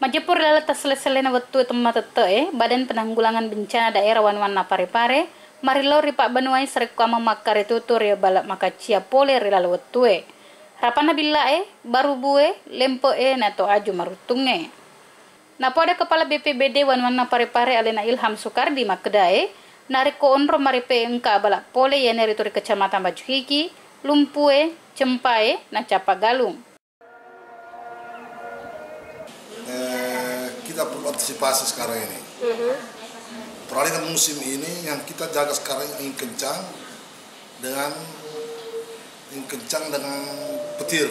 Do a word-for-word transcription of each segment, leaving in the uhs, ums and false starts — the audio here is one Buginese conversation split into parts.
Majeppu ri laleng tassele-selena wettue temmatette'e, Badan Penanggulangan Bencana Daerah Wanuanna Pare-Pare marillau ri pabbanuae sarekkuamma makkaritutu ri bala makaccia pole ri laleng wettue. Rapanna billa'e, barubue, lempe'e, na to aju maruttungnge. Napoada Kepala B P B D Wanuanna Pare-Pare alena Ilham Sukardi makkedae, narekko onrong marepe engka abala pole iyanaritu ri Kecamatan Bajuhiki, Lumpue, Cempae, na Cappa Galung. Eh, kita perlu antisipasi sekarang ini. Peralihan musim ini yang kita jaga sekarang angin kencang dengan angin kencang dengan petir.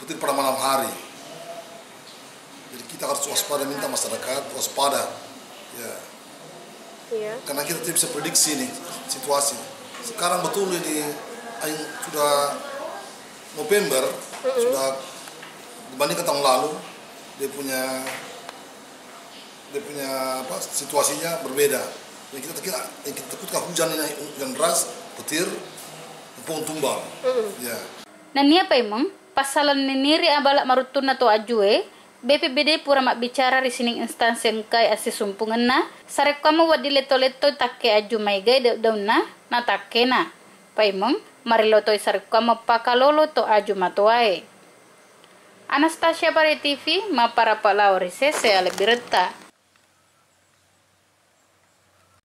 Petir pada malam hari. Jadi kita harus waspada, minta masyarakat waspada. Ya. Iya. Karena kita tidak bisa prediksi nih situasi. Sekarang betul ini, aing sudah November, sudah dibandingkan tahun lalu, dia punya, dia punya apa, situasinya berbeda. Yang kita kira, yang kita takutkan hujan ini, hujan deras, petir, pohon tumbang. Ya. Nennia paimeng, passalenniniri abala maruttunna to ajue, B P B D pura mabbicara ri sining instansi engkae assisumpungenna, sarekkuammo wedding letto-lettoi takke aju maegae dau-daunna, na takkena. Paimeng, marillau toi sarekkuammo pakalolo to aju matoae. Anastasia Pare T V, mapparappa lao ri sese alebbiretta.